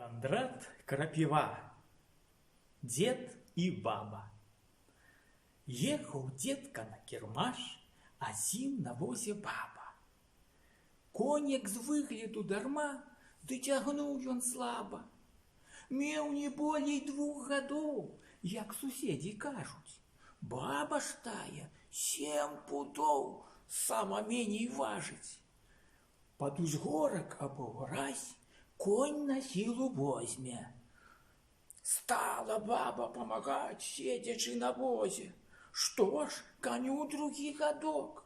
Кандрат Крапіва. Дзед і баба. Ехаў дзедка на кірмаш, а з ім на возе баба. Конь як з выгляду дарма, ды цягнуў ён слаба. Меў не болей 2 гадоў, як суседзі кажуць. Баба ж тая 7 пудоў сама меней важыць. Пад узгорак або ўразь конь на сілу возьме. Стала баба памагаць, седзячы на возе. Што ж, каню другі гадок.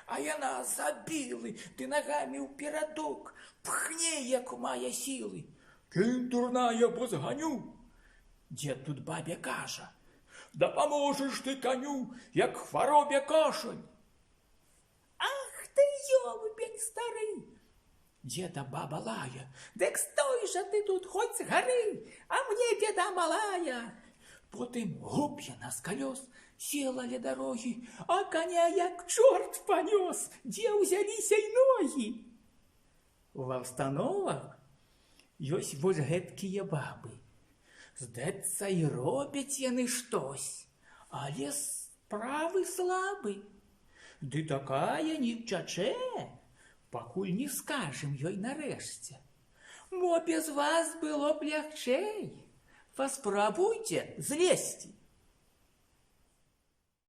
А яна забілы ды нагамі ў перадок, пхне, як мае сілы. «Кінь, дурная, бо зганю!» Дзед тут бабе кажа: «Дапаможаш ты каню, як хваробе кашаль». «Ах ты, ёлупень стары!» Дзеда баба лае. «Дык стой жа ты тут хоць з гары, а мне беда малая». Потым гоп яна з калёс, села ля дарогі, а каня як чорт панёс, дзе ўзяліся й ногі. Ва ўстановах ёсць вось гэткія бабы. Здаецца, і робяць яны штось, але справы слабы. Ды такая не ўцячэ, пакуль не скажем ёй нарэшце: «Мо без вас было б лягчэй, паспрабуйце злезці».